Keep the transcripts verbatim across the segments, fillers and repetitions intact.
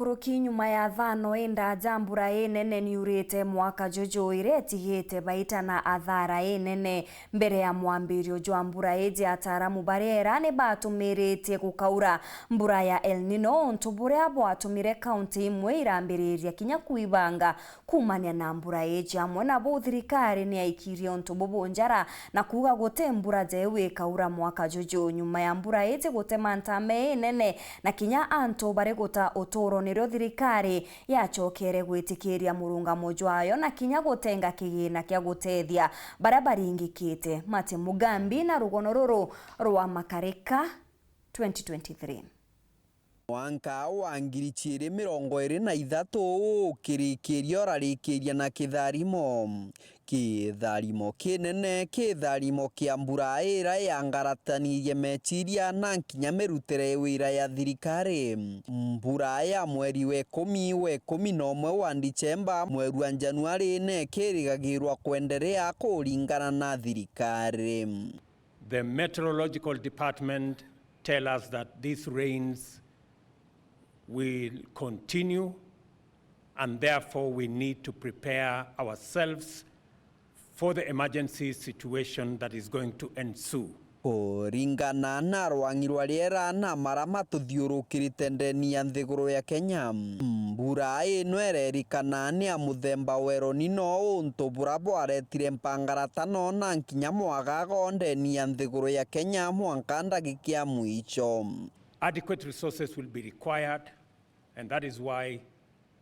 Ruki nyuma ya thano indaja mbura inene niurite mwaka juju iria itigite baita na athara inene. Mbere ya mwambirio jwa mbura iji, ataaramu ba riera ni batumiritie gukaura mbura ya El Nino, untu buria bwatumire kaunti imwe irambiriria kinya kwibanga kuumania na mbura iji. Amwe nabo thirikari ni yaikirie untu bubu njara na kuuga guti mbura jeu ikaura mwaka juju. Nyuma ya mbura iji gutema ntame inene na kinya antu bari guta uturo, nirio thirikari yacokere gwitikiria murungamo jwayo na kinya gutenga kigina kia gutethia baria baringikite. Martin Mugambi na rugono ruru rwa Makarika twenty twenty-three. Mwanka wa ngiri ciiri mirongo iiri na ithatu ukirikiria urarikiria na kitharimo. Kitharimo kinene, kitharimo kia mbura iria yangaratanirie meciria na kinya mirutire wira ya thirikari. Mbura ya mweri wa ikumi, wa ikumi na umwe, wa Dichemba, mweri wa Januari, ni kirigagirwa kwenderea kuringana na thirikari. The meteorological department tell us that these rains will continue, and therefore we need to prepare ourselves for the emergency situation that is going to ensue. Kuringana na rwang'i rwa riera na mara matuthiurukirite ndeni ya nthiguru ya Kenya, mbura ino irerikana ni ya muthemba wa El Nino, untu bura bwaretire mpangaratano na kinya mwagago ndeni ya nthiguru ya Kenya mwanka ndagika ya mwicho. Adequate resources will be required, and that is why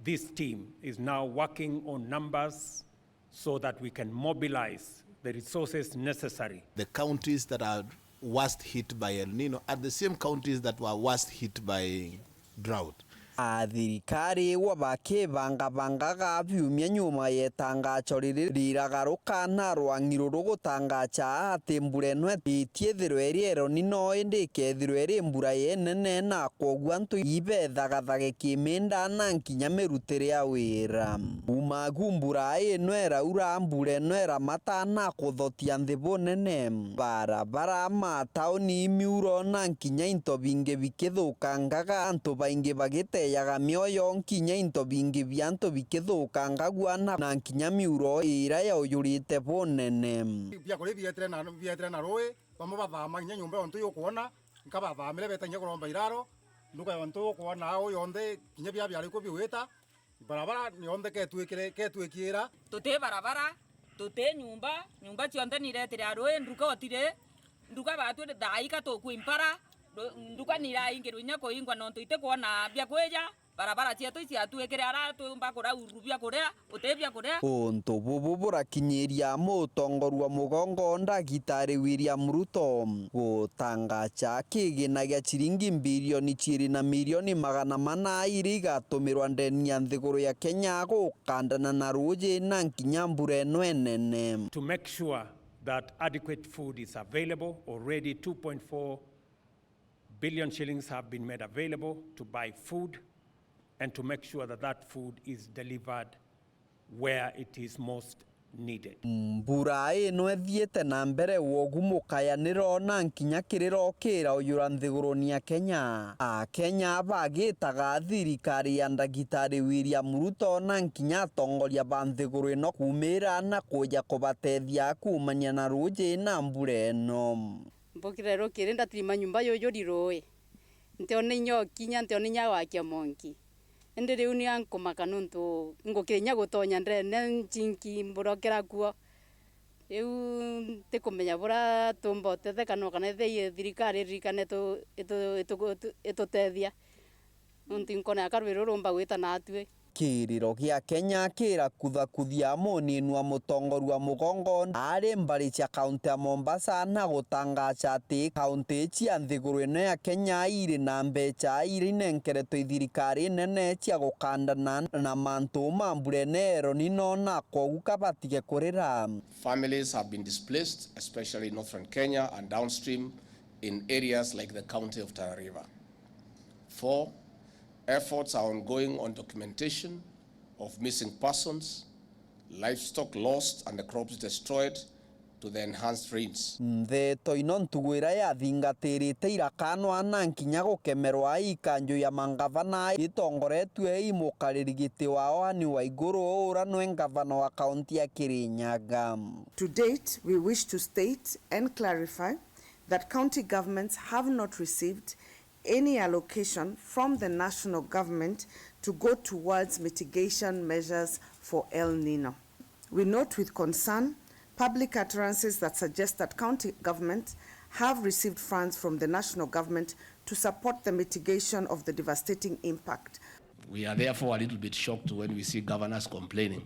this team is now working on numbers so that we can mobilize the resources necessary. The counties that are worst hit by El Nino are the same counties that were worst hit by drought. A thirikari wa bakibangabangaga biumia nyuma ya itangacho riri riragaruka na rwang'i ruru gutangacha ati mbura ino itiithirwe iri El Nino, indi ikethirwe iri mbura inene, na kwoguo antu ibethagathage kiminda na kinya mirutire ya wira. Kuuma ku mbura ino iraura, mbura ino iramata na kuthotia nthi bunene. Barabara, matauni, miuro na kinya into bingi bikithukangaga, antu baingi bagiteyaga mioyo, kinya into bingi bia antu bikithukangagua na, na kinya miuro iria yaujurite bunene. Biakuria bietire na, bietire na rui, bamwe bathama kinya nyomba yontu yukwona, nkabathamire beta kinya kuromba iraro, nduka yontu ukwona au yonthe, kinya bia biari ku biwita, barabara yonthe ketwikire, ketwikira. Tuti barabara, tuti nyumba, nyumba cionthe niretire a rui, nduka utiri, nduka batwi thaa ika tukwimpara, ndu-, nduka niraingirwe inya kuingwa nontu itikwona bia kwija, barabara cietu iciatwikire ara tumba kuraurwa bia kuria, uti bia kuria. Untu bubu burakinyiria mutongorua mugongo Ndagitari William Ruto gutangacha kigina gia ciringi mbilioni ciiri na milioni magana mana iria igatumirwa ndeni ya nthiguru ya Kenya gukandana na ruuji na nkinya mbura ino inene. To make sure that adequate food is available, already two point four billion shillings have been made available to buy food and to make sure that that food is delivered where it is most needed. Mbura ino ithiite na mbere, wogu mukayaniro na nkinya kiriro kiraujura nthiguruni ya Kenya. Akenya bagitaga thirikari ya Ndagitari William Ruto na nkinya atongoria ba nthiguru ino kumira na kuja kubatethia kuumania na ruuji na mbura ino. Mbukire rukiri ndatirima nyumba yujuri rui. Ntiona inya ukinya, ntiona inya gwakia monki. Indi riu ni ankumaka nontu ngukira inya gutonya ndene nchinki mburokera kuo. Riu ntikumenya buria tumba utetheka no kana ethia thirikari iririkane itu-, itu-, itu-, itu-, itutethia. Nontu inkona aka rwiri rurumba gwita natwi. Kiriro gia Kenya kirakuthakuthia munini wa mutongoria wa mugongo ari mbari cia kaunti ya Mombasa na gutangacha ati kaunti cia nthiguru ino ya Kenya iri na mbecha iria inenkeretwe i thirikari nene cia gukandana na mantu ma mbura ino ya El Nino na kwogu kabatige kurira. Families have been displaced, especially in northern Kenya and downstream in areas like the county of Tana River. Four, efforts are ongoing on documentation of missing persons, livestock lost and the crops destroyed to the enhanced rains. Ntheto ino ntugu iria yathingatirite irakanwa na nkinya gukemerwa ikanju ya mangavana itongoretue i mukariri giti wao Anne Waiguru, uria nwe ngavana wa kaunti ya Kirinyaga. To date, we wish to state and clarify that county governments have not received any allocation from the national government to go towards mitigation measures for El Nino. We note with concern public utterances that suggest that county governments have received funds from the national government to support the mitigation of the devastating impact. We are therefore a little bit shocked when we see governors complaining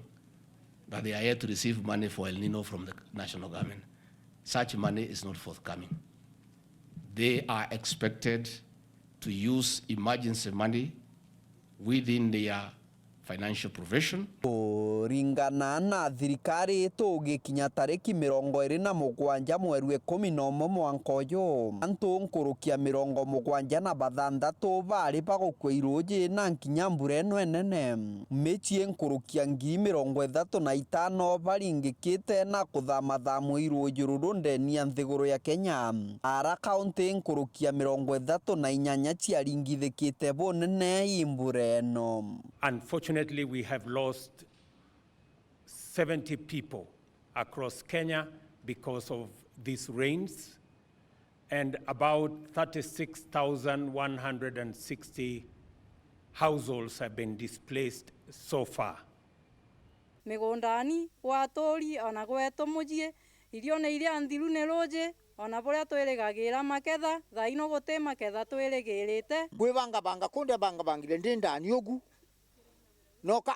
that they are yet to receive money for El Nino from the national government. Such money is not forthcoming. They are expected to use emergency money within their financial provision. Kuringana na thirikari, tugikinya tariki mirongo iri na mugwanja mweri wa ikumi na umwe mwanka uyu, antu nkuruki ya mirongo mugwanja na bathanthatu bari bagukua iruji na nkinya mbura ino inene. Micii nkuruki ya ngiri mirongo ithatu na itano baringikite na kuthamathamua iruji ruru ndeni ya nthiguru ya Kenya. Ara kaunti nkuruki ya mirongo ithatu na inyanya ciaringithikite bunene i mbura ino. Unfortunately, we have lost seventy people across Kenya because of these rains, and about thirty-six thousand one hundred and sixty households have been displaced so far. Migundani, gwaturi, ona gwetu mucii, irio ni iria nthiru ni ruji, ona buria twirigagira maketha, thaino guti maketha twirigirite. Kwibangabanga kundi abangabangire ndi ndani ugu, noka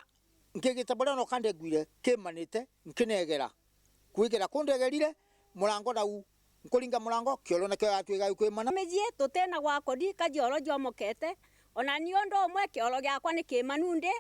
nkigite buria noka ndeguire kimanite nkinegera. Kwigera kundegerire, murango nau nkuringa murango, kioro nakio yatwika gikwimana. Mijii tutina gwakoni, kajioro jomokete, ona ni undu umwe kioro giakwa ni kimanu ndi,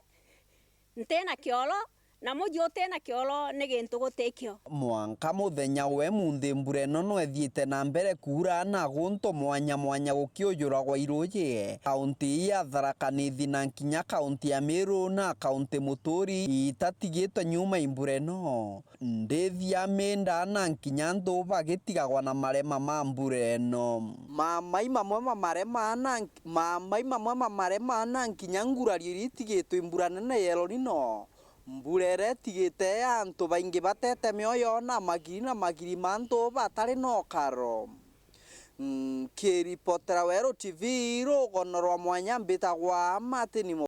ntina kioro, na muji utina kioro ni gintu gutikio. Mwanka muthenya wa imunthi mbura ino no ithiite na mbere kuura na guntu mwanya mwanya gukiujuragwa iruji. Kaunti ii ya Tharaka Nithi na nkinya kaunti ya Meru na kaunti Muturi itatigitwe nyuma i mbura ino. Ndithia minda na nkinya antu bagitigagwa na marema ma mbura ino. Mamai mamwe ma marema na nk-, mamai mamwe ma marema na nkinya ngurario iria itigitwe i mbura nene ya El Nino. Mbura iria itigite ya antu baingi batete mioyo na magiri na magiri ma antu batari na ukaro. Nkiripotera Weru T V rugono rwa mwanya, mbitagwa Martin Mo-